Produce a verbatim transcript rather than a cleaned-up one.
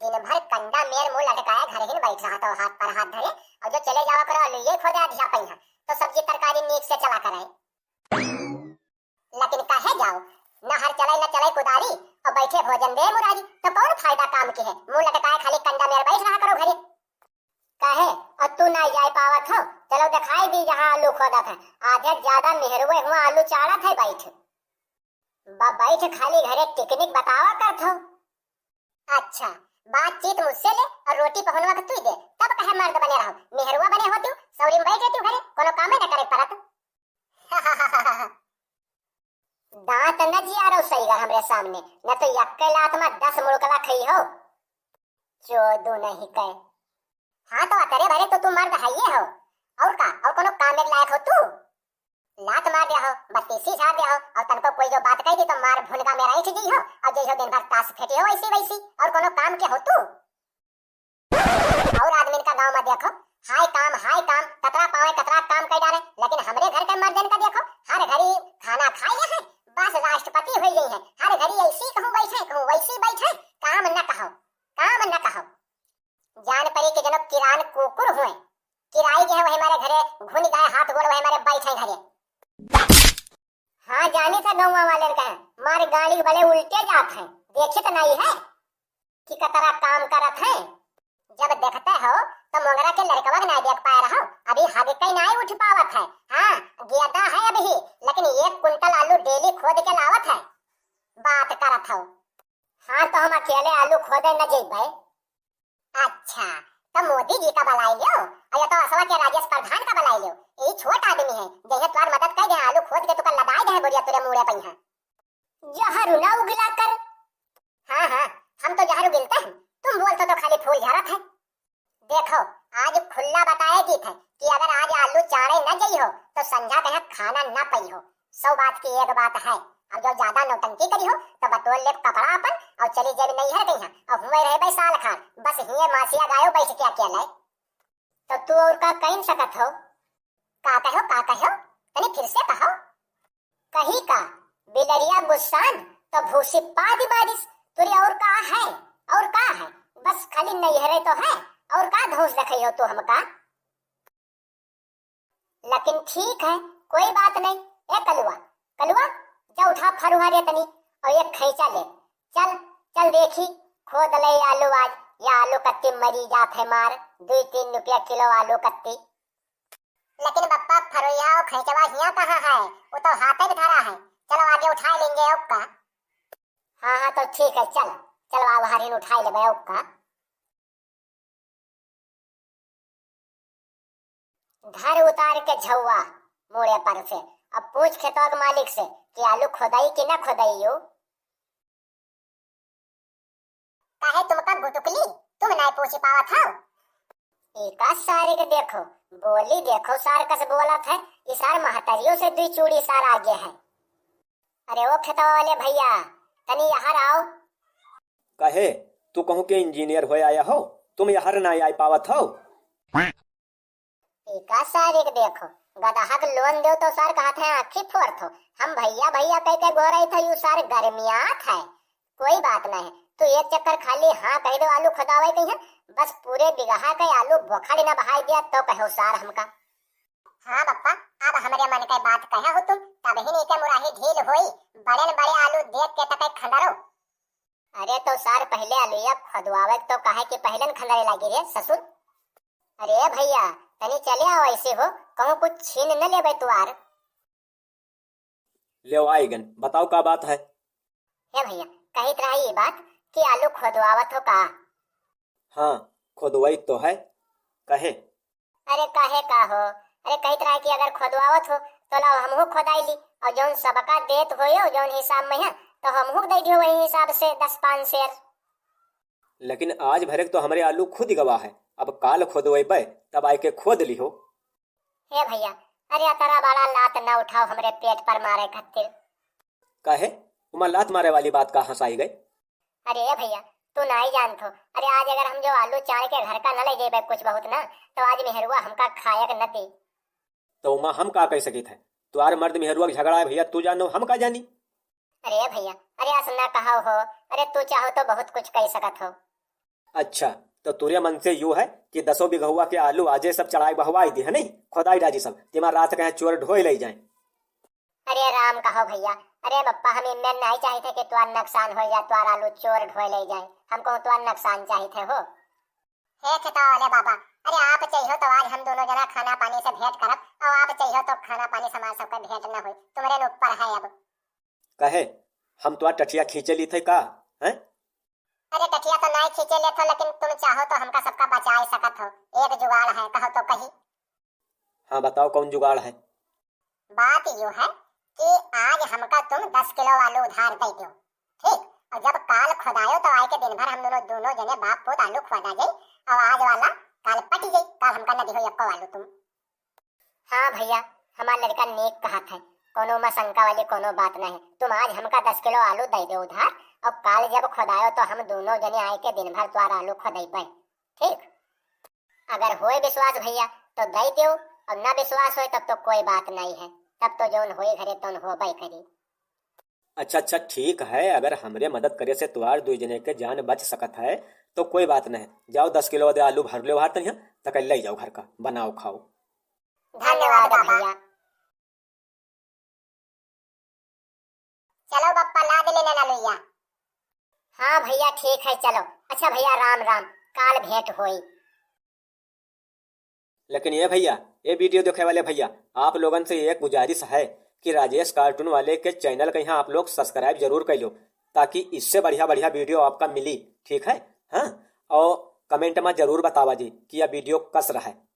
दिन भर कंडा मेर मुंह लटकाए घर ही में बैठ रहत हो, हाथ पर हाथ धरे, और जो चले जावा करो, आलू ये खोदे अधिया पइहा, तो सब्जी तरकारी नीक से चला करे। लेकिन कहे जाओ, न हर चले न चले कुदारी, और बैठे भोजन दे मुरारी, तो कौन फायदा काम के है? मुंह लटकाए खाली कंडा मेर बैठ रहा करो घरे। कहे, और तू ना जाए पावत हो, चलो दिखाई दी जहाँ आलू खोदत है, आधे ज्यादा मेहरुए हुआ आलू चाड़त है बैठ। ब-, बैठ खाली घरे टिकनिक बतावा करत हो। अच्छा, बातचीत मुझसे ले और रोटी पहुनवा के तू ही दे, तब कहे मर्द बने रहो, मेहरुआ बने होती, सौरी में बैठ रहती घरे, कोनो कामे न करे परत। दांत न जियारो सही गा हमरे सामने, न तो यक्के लात में दस मुड़कला खई हो। चोदू नहीं कहे। हाँ तो अतरे भरे तो तू मर्द हइये हो, और का, और कोनो काम के लायक हो तू? लात मार दिया हो, बत्तीसी झाड़ दिया हो, और तनको कोई जो बात कह दी तो मार भुनगा में रैठ दी हो, और जइहो दिन भर ताश फेंटी हो ऐसी वैसी, और कोनो काम के हो तू? और आदमी का गांव में देखो, हाय काम, हाय काम, कतरा पावे, कतरा काम कर डाले, लेकिन हमरे घर के मर्दन का देखो, हर घड़ी खाना खाए है, बस राष्ट्रपति हो गई है, हर घड़ी ऐसी कहूँ बैठे, कहूँ वैसी बैठे, काम न कहो, काम न कहो। जान पड़ी कि जनो किरान कुकुर हुए, किराई जे है वही मारे घरे घुन गए, हाथ गोड़ वही मारे बैठे घरे। हाँ, जानी था गौवा वाले का है, मारे गाड़ी के बले उल्टे जात है, देखित नहीं है कि कतरा काम करत है। जब देखते हो तो मोंगरा के लड़कवा के नहीं देख पाए रहो, अभी हग के नहीं उठ पावत है। हाँ, गेदा है अभी, लेकिन एक कुंटल आलू डेली खोद के लावत है, बात करत हो। हाँ, तो हम अकेले आलू खोदे न जइबे। अच्छा, तो मोदी जी का बलाई लियो, और या तो असवा के राजेश प्रधान का बलाई लियो। यही छोट आदमी है, जइहे तुम्हार मदद कर दे, आलू खोद के तुका लदाई दे बोरिया तुरे मुड़े पइहा। जहर ना उगला कर। हाँ, हाँ, हम तो जहर उगिलते हैं, तुम बोलते तो खाली फूल झरत है। देखो, आज खुल्ला बताए जीत है कि अगर आज आलू चाड़े न जइहो, तो संझा के यहाँ खाना न पइहो। सौ बात की एक बात है। अब जो ज्यादा नौटंकी करिहो, तो बटोर लेब कपड़ा अपन और चली जेब नैहर गई है और हुए रहे साल खान, बस हिये मासिया गायो बैठ के अकेले। तो तू और का कह सकत हो? का कहो, का कहो? तनी फिर से कहो। कही का, बिलरिया गुस्सान तो भूसी पाद बारिश, तुरे और का है, और का है, बस खाली नैहरे तो है, और का धौंस देखई हो तू हमका? लेकिन ठीक है, कोई बात नहीं। ए कलुआ, कलुआ, जा उठा फरुहा रे तनी, और एक खैंचा ले, चल, चल देखी, खोद ले आलू आज, या आलू कत्ती मरी जात है मार, दुई तीन रुपया किलो आलू कत्ती। लेकिन बप्पा, फरुइया और खैंचवा हियां कहाँ है? वो तो हाथे में धरा है। चलो आगे उठाए लेंगे ओका। हाँ, हाँ, तो ठीक है, चल, चलो आओ हरिन उठाए लेबे ओका। घर उतार के झौवा मुड़े पर से, अब पूछ खेतवा के मालिक से कि आलू खोदाई कि ना खोदाई यू। काहे तुमका गुटुकली, तुम नाय पूछ पावत हो? एका सारे के देखो, बोली देखो सार कस बोलत है, ई सार महतरियों से दुई चूड़ी सार आगे है। अरे ओ खेतवा वाले भैया, तनी यहाँ आओ। कहे, तू कहूँ के इंजीनियर होए आया हो, तुम यहाँ ना आय पावत हो? एका सारे के देखो, गदहा के लोन देव तो सार कहत है आँखी फोड़त हो। हम भैया भैया कह के गोरई था, यू सार गर्मियात है। कोई बात नहीं, तू एक चक्कर खाली हाँ कह दो आलू खोदावे के है, बस पूरे बिगहा के आलू बोखड़ी न बहाई दिया तो कहो सार हमका। हाँ बप्पा, अब हमरे मन के बात कहे हो तुम, तब ही नीचे मुराही ढील होई, बड़े न बड़े आलू देख के तके खंडरो। अरे तो सार पहले आलूया खोदवावे तो काहे कि पहले न खंडरे लागी रे ससुर। अरे भैया, तनी चले आओ, ऐसे हो, कहूँ कुछ छीन न लेबे तुआर। ले आइगन, बताओ का बात है? हे भैया, कहित रहा ये बात कि आलू खोदवावत हो का? हाँ, खोदवाई तो है। कहे? अरे काहे का हो? अरे कहित रहा कि अगर खोदवावत हो तो लाओ हमहू खोदाई ली, और जौन सबका देत होयो जौन हिसाब में है तो हमहू दे दियो वही हिसाब से दस पाँच शेर। लेकिन आज भरे तो हमरे आलू खुद गवा है, अब काल खोदवेबे तब आइके खोद लिहो। हे भैया, अरे अतरा बड़ा लात ना उठाओ हमरे पेट पर मारे खातिर। काहे? उमा लात मारे वाली बात का हंसाई गए? अरे भैया, तू नाई जानत हो। अरे आज अगर हम जो आलू चाड़ के घर का न ले जेबे कुछ बहुत ना, तो आज मेहरुआ हमका खाए के न दी। तो उमा हम का कह सकित है? तुआर मर्द मेहरुआ के झगड़ा है भैया, तू जानो हम का जानी? अरे भैया, अरे अस ना कहो हो। अरे तू चाहो तो बहुत कुछ कह सकत हो। अच्छा, तो तुरे मन से यू है कि दसों बिघवा के आलू आजे सब चढ़ाई बहवाई दे, है नहीं? खोदाई डाजी सब, तेमा रात कहे चोर ढोए लइ जाए। अरे राम कहो भइया, अरे बप्पा, हम इम्मे नाहीं चाहित है कि तुहार नुकसान होइ जाए, तुहार आलू चोर ढोए लइ जाए, हमको तुहार नुकसान चाहित है हो। हे खेतवा वाले बाबा, अरे आप चाहियो तो आज हम दोनों जना खाना पानी से भेंट करब, और आप चाहियो तो खाना पानी से हमार सबके भेंट न होई, तुमरे न ऊपर है अब। कहे, हम तुहार टठिया खींचे लीत है का? हैं? अरे टठिया तो नाहीं खींचे लेत हो, लेकिन तुम चाहो तो हमका सबका बचाए सकत हो। एक जुगाड़ है, कहो तो कही। हाँ बताओ कौन जुगाड़ है? बात यू है कि आज हमका तुम दस किलो आलू उधार दइ दो, ठीक? और जब काल खोदायो तो आए के दिन भर हम दोनों, दोनों जने बाप पूत आलू खोदा जाई, और आज वाला काल पटि जाई, काल हमका न दिहो यक्को आलू तुम। हाँ भइया, हमार लड़का नेक कहत है, कौनो मा शंका वाली कौनो बात नहीं। तुम आज हमका दस किलो आलू दइ दो उधार, और काल जब खोदायो तो हम दोनों जने आए के दिन भर तुहार आलू खोदइबे, ठीक? अगर होए विश्वास भइया तो दइ देउ, और ना विश्वास होए तब तो कोई बात नहीं है, तब तो जौन होए घरे तौन होबे करी। अच्छा अच्छा ठीक है, अगर हमरे मदद करे से तुहार दुइ जने के जान बच सकत है तो कोई बात नहीं। जाओ दस किलो दे आलू भर लेव हार तनिया, तक लइ जाओ घर का, बनाओ खाओ। धन्यवाद भइया। चलो बप्पा, लाद लेना ना लुइया। हाँ भइया, ठीक है, चलो। अच्छा भइया, राम राम, काल भेंट होई। लेकिन ये भइया, ये video देखे वाले भइया, आप लोगन से एक गुजारिश है कि राजेश cartoon वाले के channel के यहाँ आप लोग subscribe जरूर कर लो, ताकि इससे बढ़िया बढ़िया video आपका मिली, ठीक है? हाँ, और comment में जरूर बतावा जी कि यह video कस रहा है।